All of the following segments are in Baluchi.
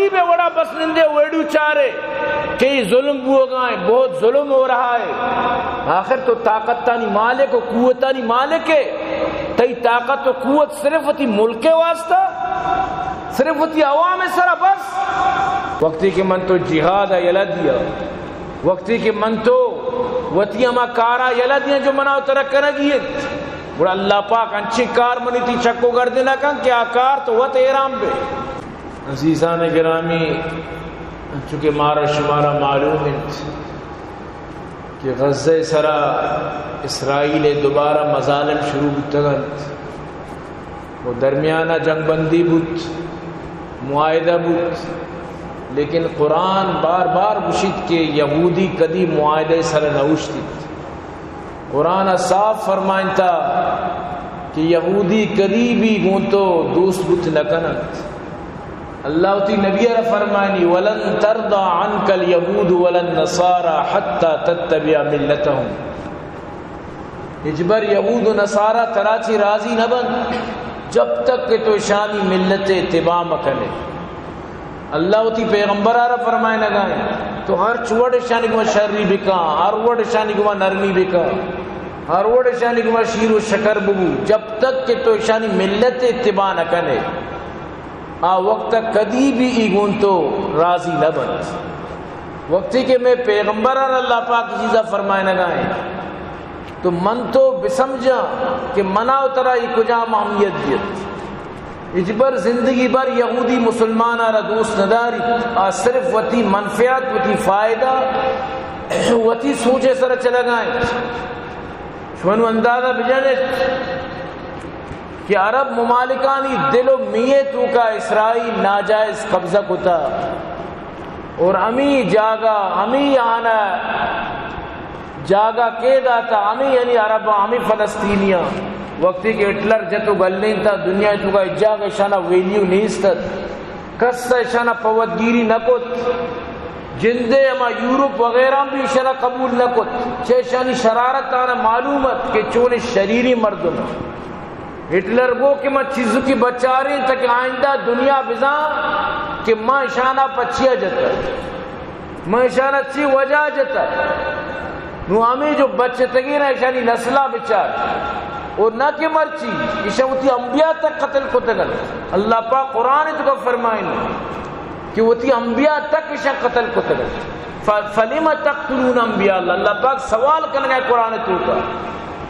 بے وڑا بس نندے ویڈیو چارے کہ یہ ظلم بوگا ہے، بہت ظلم ہو رہا ہے۔ آخر تو طاقتانی مالک و قوتانی مالک ہے، تئی طاقت و قوت صرف وتی ملک واسطہ، صرف وتی عوام سرا بس۔ وقتی کہ من تو جہاد یلہ دیا، وقتی کہ من تو وتی ہما کارا یلہ دیا جو منا و ترا کنگی انت، گڑا اللہ پاک انچیں کار منی تی چک و گردنا کن کہ آ کار تو وت حیران بے۔ عزیزان گرامی، چونکہ مارا شمارا معلوم انت کہ غزہ سرا اسرائیل دوبارہ مظالم شروع بوتگ انت و درمیانہ جنگ بندی بوت، معاہدہ بوت، لیکن قرآن بار بار گوشیت کہ یہودی کدی معاہدہ سر نہ اوشتیت۔ قرآن صاف فرمائنتا کہ یہودی کدی بھی گوں تو دوست بوت نہ کننت۔ اللہ وتی نبی را فرمائنی، "ولن ترضى عنك اليهود ولا النصارى حتى تتبع ملتهم۔" ہچبر یہود و نصارہ ترا چی راضی نہ بنت، جب تک کہ تو اشانی ملت اتباع مکنے۔ اللہ وتی پیغمبر را فرمائنگا انت، تو ہر چوڑ اشانی گما شری بکا، ہر وڑ اشانی گما نرمی بکا، ہر وڑ اشانی گما شیر و شکر ببو، جب تک کہ تو اشانی ملت اتباع نہ کنے، آ وقت کدی بھی ای گون تو راضی نہ بنت۔ وقتی کہ میں پیغمبر را اللہ پاک چیزا فرمائنگا انت، تو من تو بسمجھاں کہ منا و ترا ای کجام اہمیت دیت۔ ہچبر زندگی بر یہودی مسلمان را دوست نداری، آ صرف وتی منفعت، وتی فائدہ، وتی سوچے سر چلگائیں۔ شمنو اندازہ بجنت کہ عرب ممالکانی دل و میے توکا اسرائیل ناجائز قبضہ کتا اور ہمی جاگہ، ہمی آنا جاگہ کے داتا، ہمی یعنی عرب، ہمی فلسطینیاں۔ وقتی کہ ہٹلر جت و گلینتا، دنیا توکا ہچ جاگہ اشانا ویلیو نیست ات، کس اشانا پوتگیری نہ کت، جندے ہما یورپ وغیرہ بھی اشانا قبول نہ کت، چہ اشانی شرارت آنا معلوم ات کہ چون شریری مردم۔ ہٹلر گو کہ ما چیزکی بچاریں تاکہ آئندہ دنیا بزاں کہ ما اشانا پچیا جتا، ما اشانا چی وجہ جتا۔ نو ہمیں جو بچتگی نا اشانی نسلا بچار، اور نہ کہ مرچی اشان وتی انبیاء تک قتل کتگن۔ اللہ پاک قرآن توکا فرمائنی کہ وتی انبیاء تک اشان قتل کتگن۔ ف-، فلم تقتلون انبیاء اللہ، اللہ پاک سوال کنگا قرآن توکا۔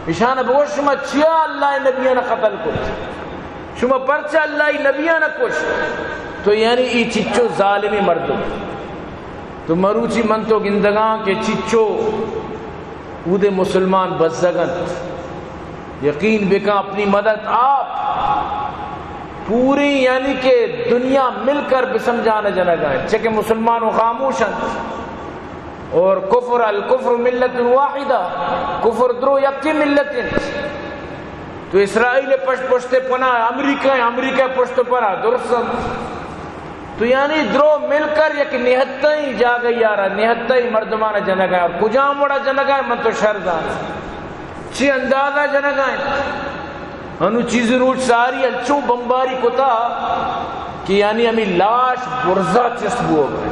اشان بگوش، شما چیا اللہ نبیان قتل کت؟ شما پرچا اللہ نبیان کشت؟ تو یعنی ای چچو ظالمی مردم۔ تو مروچی من تو گندگاں کہ چچو اودے مسلمان بزگ انت۔ یقین بکن، اپنی مدد آپ پوری، یعنی کہ دنیا مل کر بسمجھانا جنگا انت، چہ کہ مسلمان و خاموش انت۔ اور کفر، الکفر ملت واحدہ، کفر درو یکی ملت انت۔ تو اسرائیل پشت، پشت پنا امریکہ، امریکہ پشت پنا درست انت۔ تو یعنی درو مل کر یک نہتئی جاگہ یارا، نہتئی مردمان جنگا، اور کجام وڑا جنگا من تو شر زان۔ چی اندازہ جنگا انت؟ انو چیز روچ ساری انچو بمباری کتا کہ یعنی ہمیں لاش برزا چست بوگ۔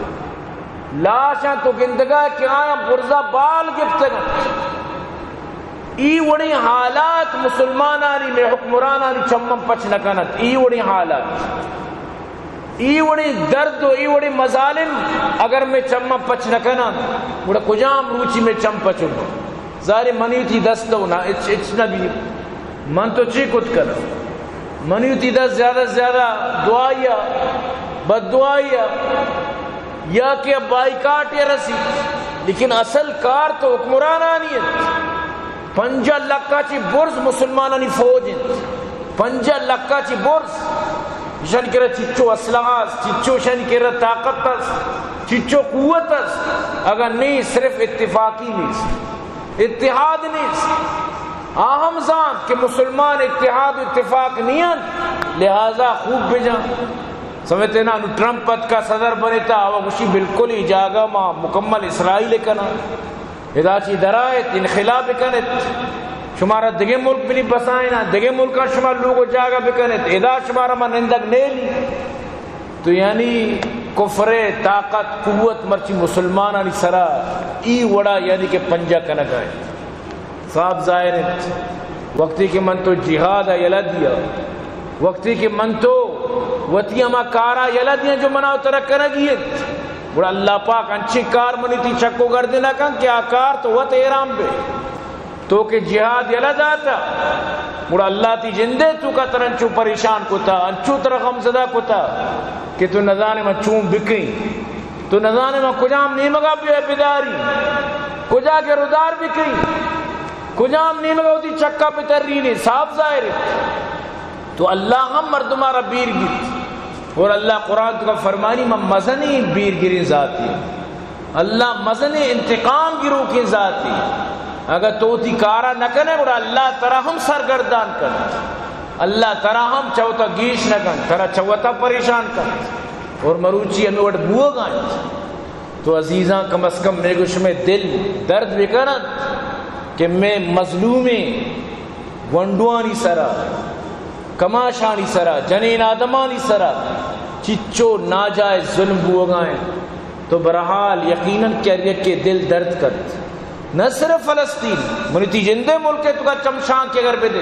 لاشاں تو گندگا کہ آیاں برزا بال گپتگ انت۔ ای وڑیں حالات مسلمانانی، مئے حکمرانانی چمن پچ نہ کنت۔ ای وڑیں حالات، ای وڑیں درد و ای وڑیں مظالم اگر مئے چمن پچ نہ کناں، گڑا کجام روچی مئے چم پچ بنت؟ ظاہر منی وتی دست و نہ، اچ، اچ نہ بی۔ من تو چی کت کناں؟ منی وتی دست زیادہ زیادہ دعائی ء، بد دعائی ء، یا کہ بائیکاٹ ء رسی، لیکن اصل کار تو حکمرانانی انت۔ پنجاہ لکھ ء چی برز مسلمانانی فوج انت، پنجاہ لکھ ء چی برز۔ اشانی کرا چچو اسلحہ است، چچو اشانی کرا طاقت است، چچو قوت است، اگاں نی صرف اتفاقی نیست۔ اتحاد نیست۔ آ ہم زانت کہ مسلمان اتحاد و اتفاق نی انت، لہذا خوب بجن۔ سمجھتے نا؟ نو ٹرمپ اتکا صدر بنتا، آوا گوشی بالکل ای جاگہ ما مکمل اسرائیل کناں۔ ادا چی درائت، انقلاب کنت۔ شمارا دگہ ملک بنی بسائنا، دگہ ملکاں شما لوگ و جاگہ بکنت۔ ادا شمارا ما نندگ نیلی۔ تو یعنی کفر ءِ طاقت، قوت مرچی مسلمانانی سرا ای وڑا، یعنی کہ پنجہ کنگا انت۔ صاف ظاہر انت، وقتی کہ من تو جہاد ءَ یلہ دیا، وقتی کہ من تو وتی ہما کارا یلہ دیا جو منا و ترا کنگی انت، گڑا اللہ پاک انچیں کار منی تی چک و گردنا کن کہ آ کار تو وت حیران بے۔ تو کہ جہاد یلہ داتا، گڑا اللہ تی جندے توکا ترا انچو پریشان کتا، انچو ترا غمزدہ کتا کہ تو نزانے من چون بکیں، تو نزانے من کجام نیمگا بیا بداری، کجا گرودار بکیں، کجام نیمگا وتی چکا بترینی، صاف ظاہر انت۔ تو اللہ ہم مردما را بیر گیت۔ اور اللہ قرآن توکا فرمانی، من مزنیں بیر گریں ذاتی۔ اللہ مزنیں انتقام گروکیں ذاتی۔ اگر تو وتی کارا نہ کنے، گڑا اللہ ترا ہم سرگردان کنت۔ اللہ ترا ہم چہ وتا گیش نہ کنت، ترا چہ وتا پریشان کنت۔ اور مروچی ہمیں وڑ بوگا انت۔ تو عزیزاں، کم از کم مئے گو شمئے دل درد بکنت کہ مئے مظلومیں گونڈوانی سرا، کماشانی سرا، جنین آدمانی سرا چچو ناجائز ظلم بوگا انت۔ تو بہرحال یقیناً کہ ہر یکے دل درد کنت۔ نہ صرف فلسطین، منی تی جندے ملک ءِ توکا چمشانکے اگر بدے،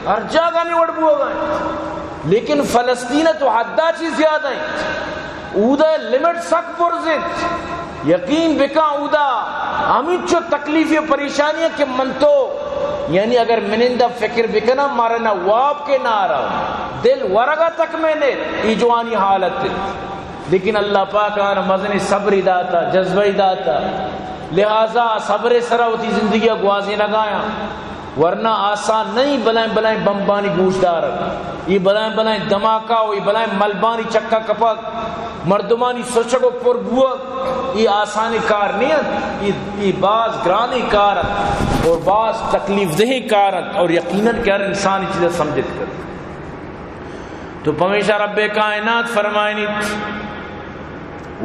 ہر جاگہ ہمے وڑ بوگا انت۔ لیکن فلسطین ءَ تو حدا چی زیادہ انت۔ اودا لمٹ سک برز انت۔ یقین بکن، اودا ہمینچو تکلیف و پریشانی انت کہ من تو، یعنی اگر منندا فکر بکناں، مارا نہ واب کہ نہ آرام، دل ورگا تک مئے نیت، ای جوانی حالت انت۔ لیکن اللہ پاک آناں مزنیں صبرے داتا، جذبہ داتا، لہذا صبر سرا وتی زندگی گوازینگایاں۔ ورنہ آسان نہیں بلائیں بلائیں بمبانی گوش دارگ، ای بلائیں بلائیں دھماکہ و ای بلائیں ملبانی چکا کپگ، مردمانی سچگ و پر بوگ، ای آسانیں کار نہیں انت۔ ای، ای باز گرانیں کار انت اور باز تکلیف دہیں کار انت اور یقیناً کہ ہر انسان ای چیزا سمجھت کنت۔ تو پمیشا رب کائنات فرمائنیت،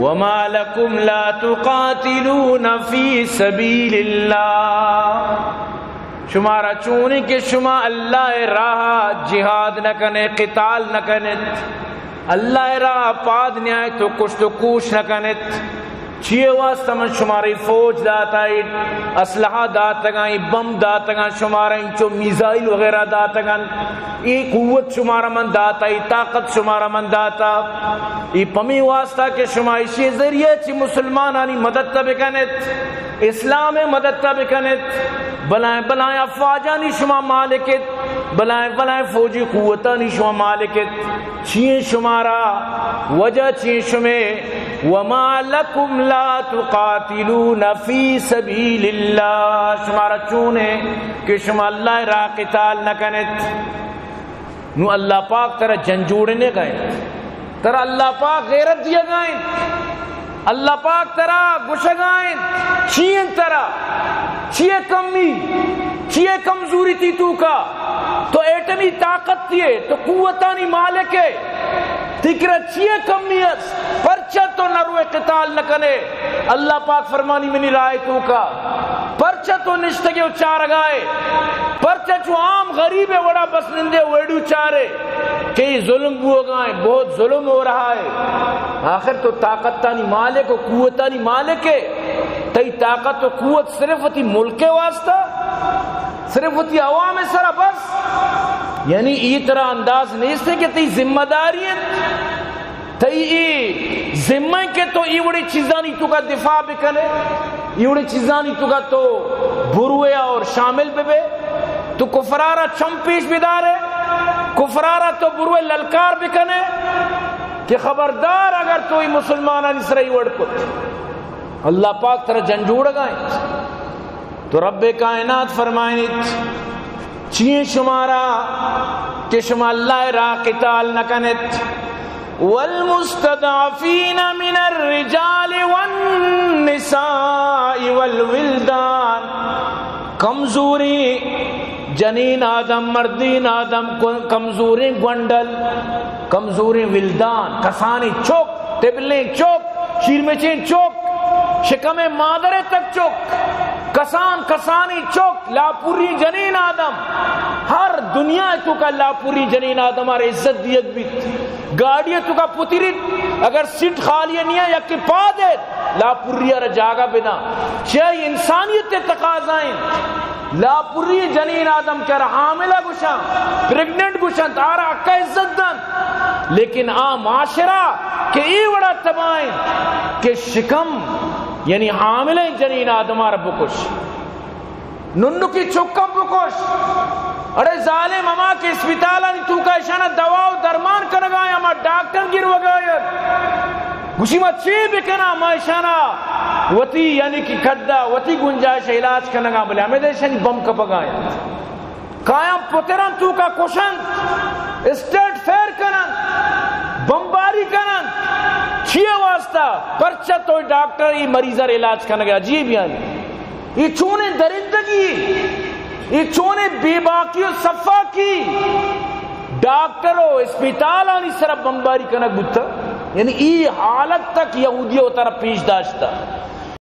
وما لكم لا تقاتلون في سبيل الله، شمارا چونیں کہ شما اللہ ءِ راہ ءَ جہاد نہ کنے، قتال نہ کنت، اللہ ءِ راہ ءَ پاد نیایت و کشت و کوش نہ کنت؟ چیئے واسطہ من شمارا اے فوج داتائیت، اسلحہ داتگاں، اے بم داتگاں، شمارا انچو میزائل وغیرہ داتگاں، اے قوت شمارا من داتا، اے طاقت شمارا من داتا؟ اے پمی واسطہ کہ شما اشی ذریعہ چی مسلمانانی مدد تا بکنت، اسلام مدد تا بکنت، بلائیں بلائیں افواجانی شما مالکت، بلائیں بلائیں فوجی قوتانی شما مالکت۔ چیئے شمارا وجہ، چیئے شمے؟ وما لكم لا تقاتلون في سبيل الله، شمارا چونے کہ شما اللہ ءِ راہ قتال نہ کنت؟ نو اللہ پاک ترا جنجوڑنے گئے، ترا اللہ پاک غیرت دیگائیں۔ اللہ پاک ترا گشگائیں، چی انت ترا؟ چیئے کمی؟ چیئے کمزوری تی توکا؟ تو ایٹمی طاقت تیئے، تو قوتانی مالک ئے، تی کرا چیئے کمی است؟ پرچا تو نروئے قتال نکنے؟ اللہ پاک فرمانی منی راہ توکا، پرچا تو نشتگے و چارگائے؟ پرچا چو عام غریب وڑا بس نندے ویڈیو چارے؟ کہ یہ ظلم بوگا ہے، بہت ظلم ہو رہا ہے۔ آخر تو طاقتانی مالک و قوتانی مالک ہے۔ تئی طاقت و قوت صرف وتی ملک واسطہ، صرف وتی عوام سرا بس؟ یعنی یہ ترا انداز نیست ہے کہ تئی ذمہ داری ہے؟ تئی اے ذمہ کہ تو اے وڑیں چیزانی توکا دفاع بکنے، اے وڑیں چیزانی توکا تو بروے اور شامل ببے، تو کفرارا چم پیش بدارے، کفرارا تو بروے للکار بکنے کہ خبردار اگر تو اے مسلمانانی سرا اے وڑ کت، اللہ پاک ترا جنجوڑگائیں۔ تو رب کائنات فرمائنیت، چیئے شمارا کہ شما اللہ راہ قتال نکنت؟ والمستضعفین من الرجال والنساء والولدان، کمزوریں جنین آدم، مردین آدم، کمزوریں گونڈل، کمزوریں ولدان، کسانیں چک، تبلیں چک، شیرمچیں چک، شکمیں مادر تک چک، کسان کسانیں چک، لاپوری جنین آدم، ہر دنیا توکا لاپوری جنین آدم ہر عزت دیگ بیت۔ گاڑی توکا پتریت، اگر سیٹ خالی نیا، یکے پاد ایت، لاپری ءَ را جاگہ بداں۔ چیا انسانیت ءِ تقاضا اِنت۔ لاپری جنین آدم کہ آرا حاملہ گوشاں، پریگننٹ گوشاں، آرا حق ءَ عزت دنت۔ لیکن آ معاشرہ کہ اے وڑا تباہ اِنت کہ شکم، یعنی حاملہ جنین آدم ءَ را بکش۔ ننکی چکاں بکش۔ اڑے ظالم، ہما کہ اسپتالانی توکا اشانا دوا و درمان کنگا اَنت، ہما ڈاکٹر گروگا اَنت۔ گوشی، ما چے بکناں؟ ما اشانا وتی، یعنی کہ کدا وتی گنجائش علاج کنگا، بلے ہمے دے اشانی بم کپگا اَنت۔ کایاں پتراں توکا کشنت، اسٹیٹ فیر کننت، بمباری کننت۔ چیئے واسطہ؟ پرچہ تو ڈاکٹر ای مریض ءَ را علاج کنگا۔ عجیب یعنی۔ اے چونیں درندگی، اے چونیں بے باکی و سفاکی، ڈاکٹر و اسپتالانی سرا بمباری کنگ بوتا۔ یعنی اے حالت تک یہودی وتارا پیش داشتا۔